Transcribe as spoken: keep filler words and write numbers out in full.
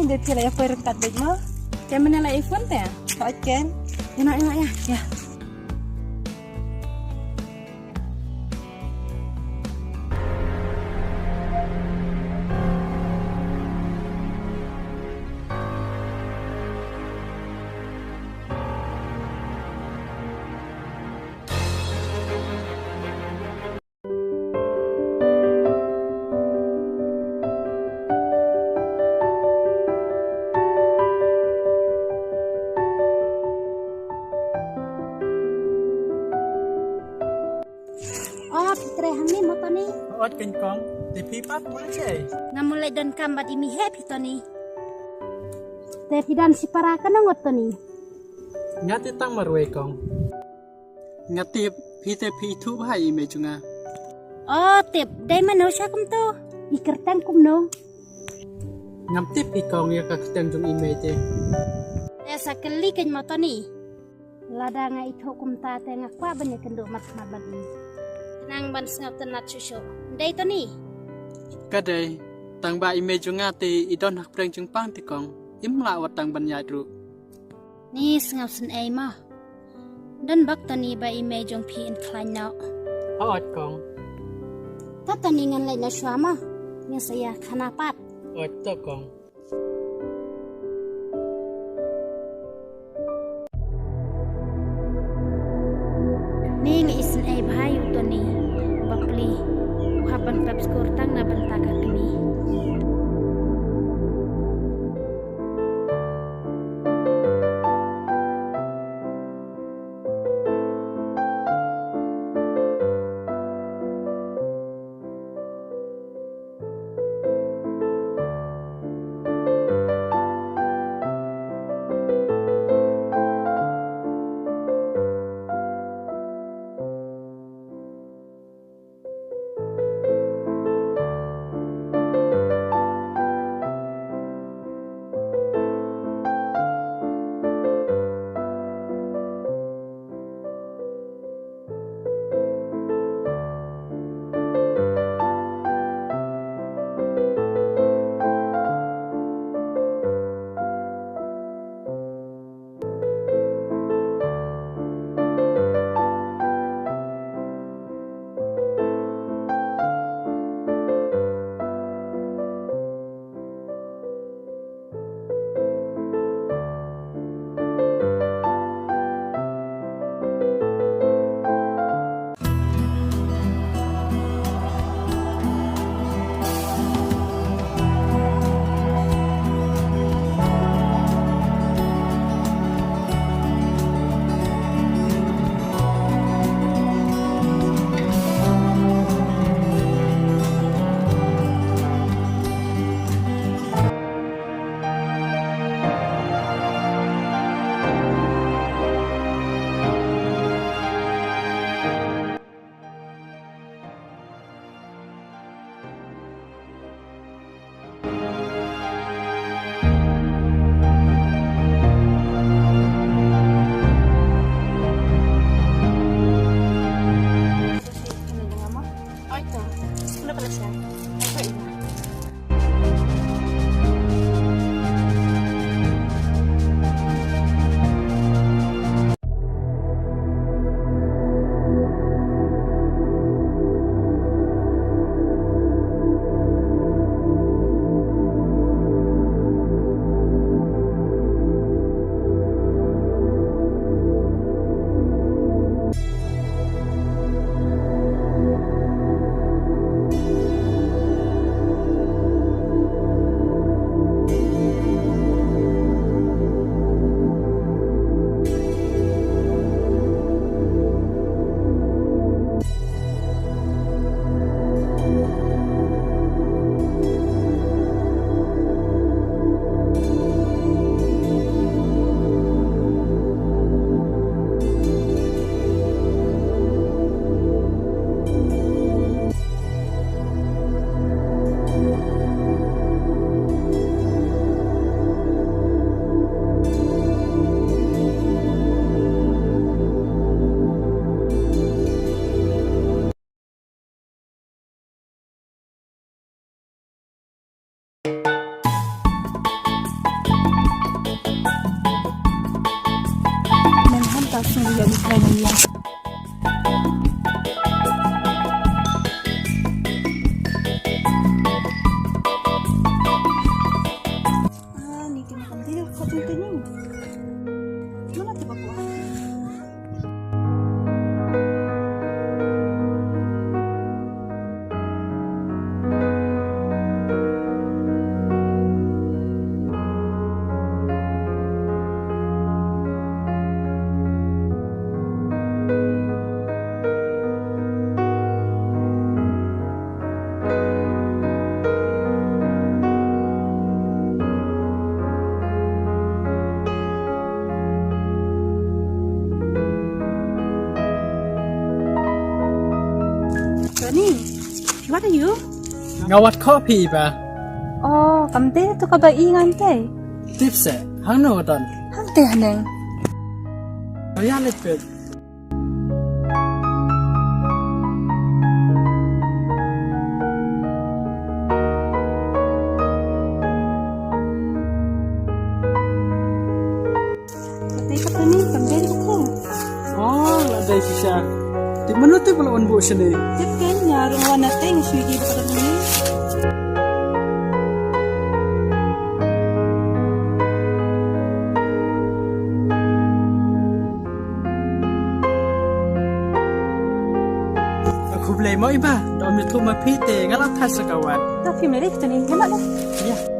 Dei phi la ïa poi ryngkat bad mo? Te mynne la iPhone te? Hooid ken. Ïa noh, ïa noh, ïa. Ïa. O, phi treh hangne mo Tony? Hooid keiñ kong, te phi pat mo leit shaei? Ngam leit donkam bad i mei hi phi Tony. Te phi don shipara katno ngut Tony? Nga te tang marwei kong. Nga tip phi te phi ithuh bha ïa i mei jong nga. O, tip, dei mano sha kumto? I kyrteng kumno? Ngam tip hi kong ïa ka kyrteng jong i mei te. Te sa kylli keiñ mo Tony. Lada nga ithuh kumta te nga kwah ban ïakynduh mat khmat bad i. Khnang ban sngewtynnat shuh shuh. Dei Tony? Ka dei, tang ba i mei jong nga te i don ha pdeng jingpang te kong. Im lah wat tang ban ïaid ruh. Ni sngew sngewsynei mo. Don bok Tony ba i mei jong phi in khlaiñ noh. Hooid kong. Ta Tony ngan leit noh shuwa mo. Ngin sa ïakhana pat. Hooid to kong. Ni nga isynei bha ïa u Tony. Bapli. U hap ban pep skur tang na bynta ka kmie. Tony, what are you? Nga wad khoh phi ba. Oh, kam te tu ka ba i ngan te. Tip se, hang no don. Hang te haneng. Oh ya le pet. Ka tei ka Tony, kam dei ka tei. Oh, la dei shisha. Tip mano tip la on bu shane. Tip ken, nga rung wan na tei, nga shu ïohi ba ka don hangne. Khublei mo i ba, da ym ïathuh ma phi te nga la thait sa ka wat. Ta phi me dei ka Tony, ïa ma dei. Ïa.